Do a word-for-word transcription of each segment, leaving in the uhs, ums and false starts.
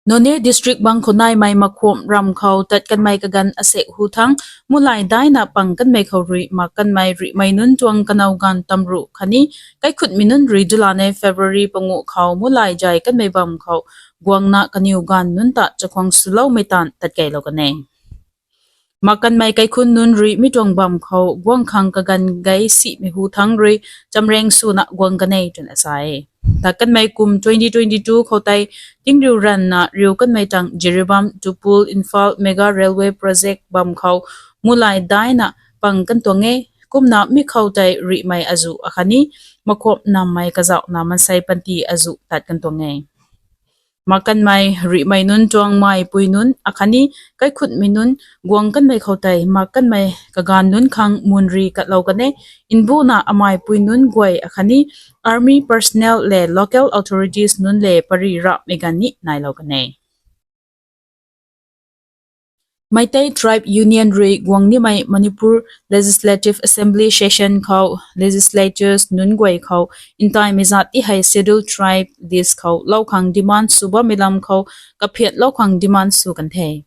Noney district bang khou naimei Makhwamh ram khou tat kanmei kaganv asek hu thangc, mulay daina pang kanmei khou rui mak kanmei rihmei nunc tuang kanow ganv tamruh khatni kaikhutmei nunc rui dulane February panguh khou mulay zay kanmei bam khou guangna kaniw ganv nunc ta chakhwang swloumei taanv tatkeilou kan e. Mak kanmei kaikhun nunc rui mi tuang bam khou guang khang kaganv gei simei hu thangc rui chamrang swna guang kan e twna sa e. Tat kanmei kum twenty twenty-two khou tei tingriu ranvna riu kanmei tang Jiribam, Tupul, Imphal Mega Railway Project bam khou mulay daina pang kan tuang e. Kumna mi khou tei rihmei azuh akhatni Makhwamh nammei kazauhna mansei panty azuh tat kan tuang e. Mak kanmei rihmei nunc tuang maipui nunc akhatni kaikhutmei nunc guang kanmei khou tei mak kanmei kaganv nunc khang munri katlou kan e. Mbuna amaipui nunc guay akhatni army personnel le local authorities nunc le pary rahmei ganv ni nailou kan e. Meitei Tribe Union rui guang nimei Manipur Legislative Assembly session khou legislators nunc guay khou ntaimei zat ti hei Scheduled Tribe list khou lou khang demand sw bammei lam khou kaphiatlou khang demand sw kan the.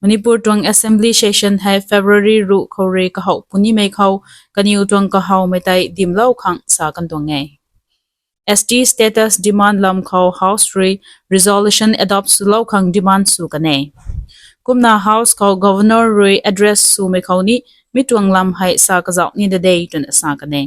Manipur tuang assembly session hei February ruh khou rui kahouh punimei khou kaniw tuang kahawmei tei dimlou khang sa kan tuang e. S T status demand lam khou House rui resolution adopt swlou khang demand sw kan e. Kumna House khou Governor rui address swmei khou ni mi tuang lam hei sa kazauh ni da de twna sa kan e.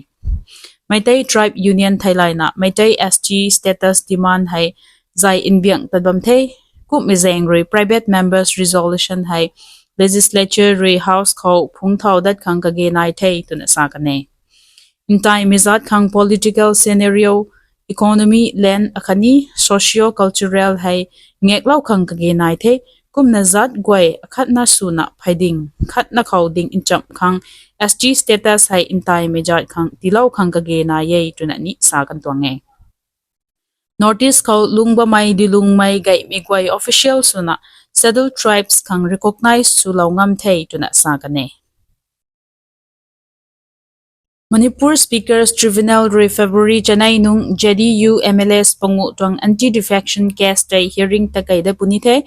Meitei Tribe Union theilayna Meitei S T status demand hei zay nbiang tat bam the. Kumhmei zaeng rui private members resolution hei legislature rui House khou phungc thau dat khang kage nai the twna sa kan e. Ntaimei zat khang political scenario, economy, land akhatni socio-cultural hei ngaklou khang kage nai the. Kumna zat guay akhatna swna phey ding, khatna khou ding nchamh khang S T status hei ntaimei zat khang tiilou khang kage nai e twna ni sa kan tuang e. North East khou lung bammei dilungmei gaymei guay official swna Scheduled Tribes khang recognize swlou ngam the twna sa kan e. Manipur Speakers Tribunal rui February chanei nung J D U M L As panguh tuang anti-defection case tei hearing ta kei dat puni the.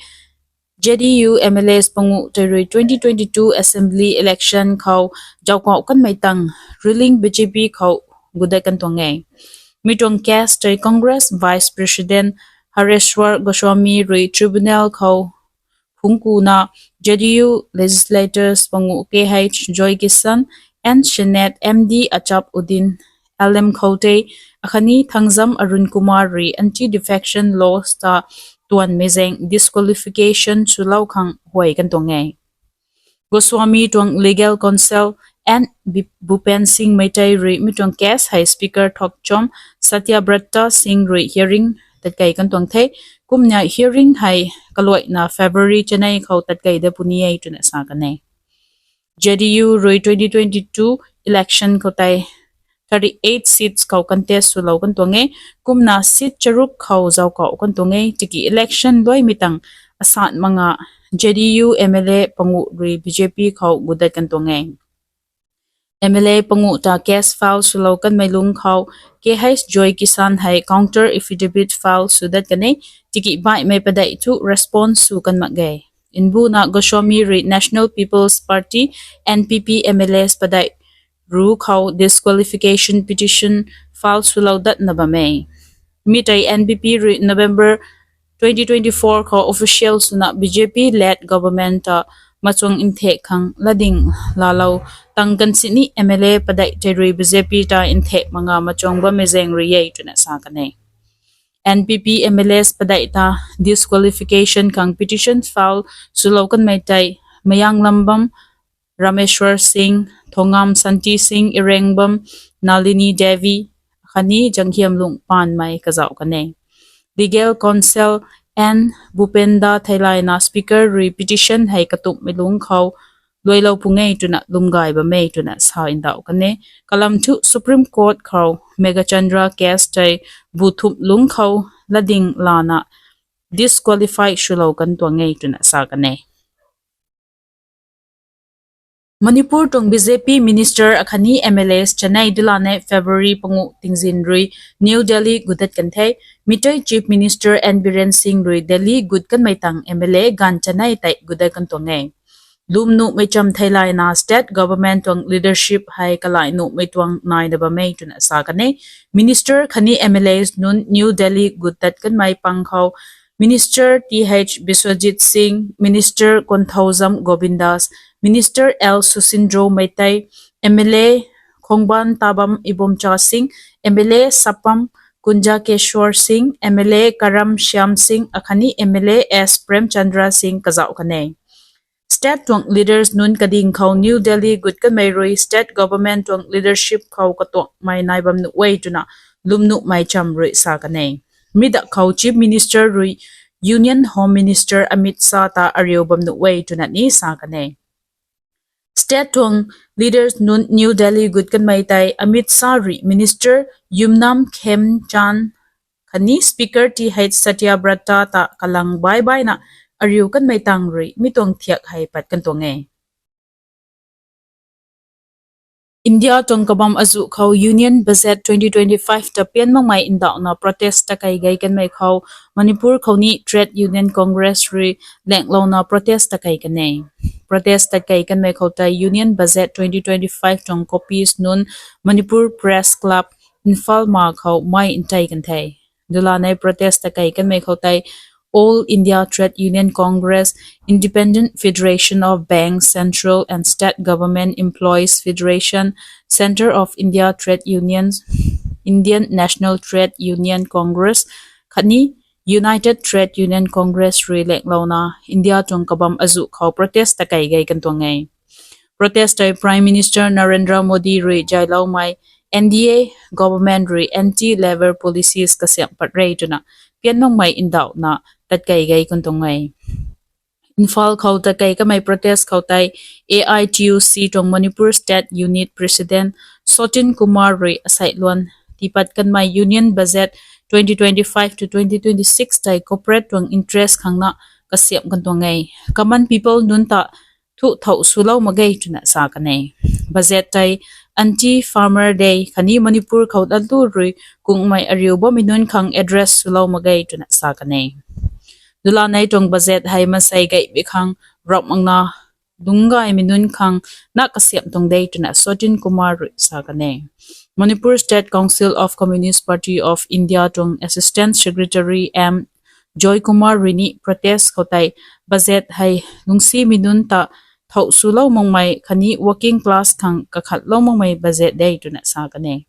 J D U M L As panguh tei rui twenty twenty-two assembly election khou zauckauh kanmei tang ruling B J P khou gudat kan tuang e. Mi tuang case tei Congress Vice President Hareshwar Goswami rui tribunal khou phungc kuna J D U legislators panguh K H Joykisan, N Senate, M D Achap Uddin, L M Khote, akhatni Thangzam Arun Kumar rui anti-defection laws ta tuanmei zaeng disqualification swlou khang huay kan tuang e. Goswami tuang legal counsel N Bi-, Bhupen Singh Meitei rui mi tuang case hei Speaker Thokchom Satyabrata Singh rui hearing tatkei kan tuang the. Kumna hearing hei kaluaina February chanei khou tatkei dat puni e twna sa kan e. J D U rui twenty twenty-two election khou tei thirty-eight seats khou contest swlou kan tuang e. Kumna seat charuk khou zauckauh kan tuang e. Tiki election luaimei tang asat manga J D U M L A panguh rui B J P khou gudat kan tuang e. M L A panguh ta case file swlou kanmei lungc khou K H Joykisan hei counter affidavit file sw dat kan e. Tiki baihmei padeih thu response sw kan mak ge. Mbuna Goswami rui National People's Party, N P P M L As padeih ru khou disqualification petition file swlou datna bam e. Mi tei N P P rui November twenty twenty-four khou official swna B J P led government ta machuang nthek khang latding laalou tang kan sini M L A padeih tei rui B J P ta nthek manga machuang bammei zaeng rui e twna sa kan e. N P P M L As padeih ta disqualification khang petition file swlou kanmei tei Mayanglambam Rameshwar Singh, Thongam Shanti Singh, Irengbam Nalini Devi, khatni Janghiamlung Panmei kazauh kan e. Legal counsel N Bhupenda theilayna Speaker rui petition hei katumhmei lungc khou luailou pung e twna lwmgay bam e twna sa ndauh kan e. Kalam thu Supreme Court khou Meghachandra case tei bu thumh lungc khou latding lana disqualify swlou kan tuang e twna sa kan e. Manipur tuang B J P minister akhatni M L As chanei dulanei February pangu tingzin rui New Delhi gudat kan the. Mi tei Chief Minister N Biren Singh rui Delhi gut kanmei tang M L A ganv chanei tei gudat kan tuang e. Lwm nuhmei cham theilayna state government tuang leadership hei kalai nuhmei tuang naina bam e twna sa kan e. Minister khatni M L As nunc New Delhi gut tat kanmei pang khou Minister Th Biswajit Singh, Minister Konthoujam Govindas, Minister L Susindro Meitei, M L A Khongban Tabam Ibomcha Singh, M L A Sapam Kunjakeshwar Singh, M L A Karam Shyam Singh akhatni M L A S Premchandra Singh kazauh kan e. State tuang leaders nunc kading khou New Delhi gut kanmei rui state government tuang leadership khou katuakmei nai bam nuh e twna lwm nuhmei cham rui sa kan e. Mi dak khou Chief Minister rui Union Home Minister Amit Shah ta ariu bam nuh e twna ni sa kan e. State tuang leaders nunc New Delhi gut kanmei tei Amit Shah rui Minister Yumnam Khemchand khatni Speaker Th Satyabrata ta kalang baibaina ariu kanmei tang rui mi tuang thiak hei pat kan tuang e. India tuang kabam azuh khou Union Budget twenty twenty-five ta pian makmei ndauhna protest takei gei kanmei khou Manipur khou ni Trade Union Congress rui lenglouna protest takei kan e. Protest takei kanmei khou tei Union Budget twenty twenty-five tuang copies nunc Manipur Press Club, Imphal ma khou mei ntei kan the. Dulanei protest takei kanmei khou tei All India Trade Union Congress, Independent Federation of Banks, Central and State Government Employees Federation, Centre of India Trade Unions, Indian National Trade Union Congress khatni United Trade Union Congress rui lenglouna India tuang kabam azuh khou protest takei gei kan tuang e. Protest tei Prime Minister Narendra Modi rui zayloumei N D A government rui anti-labour policies kasiamh pat re twna pian makmei ndauhna tatkei gei kan tuang e. Imphal khou tatkei kamei protest khou tei A I T U C tuang Manipur State Unit President Sotin Kumar rui asei luan tiipat kanmei Union Budget twenty twenty-five to twenty twenty-six tei corporate tuang interest khangna kasiamh kan tuang e. Common people nunc ta thu thau swlou mak ge twna sa kan e. Budget tei anti-farmer de khatni Manipur khou latlu rui kungmei ariu bammei nunc khang address swlou mak ge twna sa kan e. Dulanei tuang budget hei mansei geimei khang ram makna lungc gaymei nunc khang na kasiamh tuang de twna Sotin Kumar rui sa kan e. Manipur State Council of Communist Party of India tuang Assistant Secretary M Joy Kumar rui ni protest khou tei budget hei lungcsimei nunc ta thau swlou makmei khatni working class khang kakhatlou makmei budget de twna sa kan e.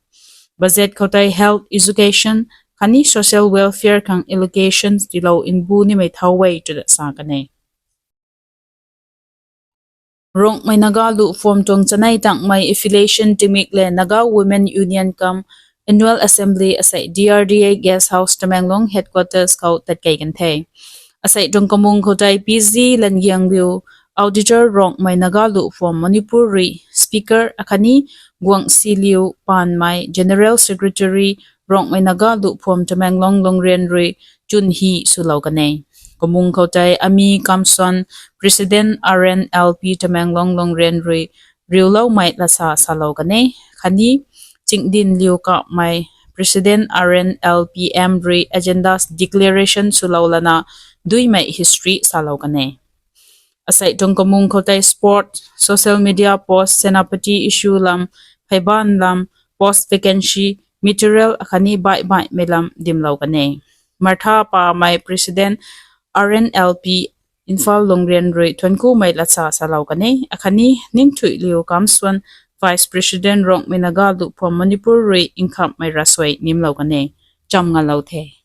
Budget khou tei health, education khatni social welfare khang allocations tiilou mbu nimei thau e twna sa kan e. Rongmei Naga Luhphuam tuang chanei tangmei affiliation tingmik le Naga Women Union cum Annual Assembly asei D R D A Guest House Tamenglong Headquarters khou tatkei kan the. Asei tuang kamung khou tei P G Langiangliu, Auditor Rongmei Naga Luhphuam Manipur rui Speaker akhatni Guangciliu Panmei, General Secretary Rongmei Naga Luhphuam Tamenglong Longrian rui chwn hi swlou kan e. Kamung khou tei Ami Kamson, President R N L P Tamenglong Longrian rui riuloumei latsa salou kan e khatni Chingdinliu Kapmei, President R N L P M rui agendas declaration swlou lana duimei history salou kan e. Asei tuang kamung khou tei sport, social media post, Senapati issue lam, pheiban lam, post vacancy, material akhatni baih baihmei lam dimlou kan e. Martha Pamei, President R N L P Imphal Longrian rui thuanckumei latsa salou kan e akhatni Ningthuiliu Kamson, Vice President Rongmei Naga Luhphuam Manipur rui nkhamhmei ravsuai nimlou kan e. Cham ngalou the.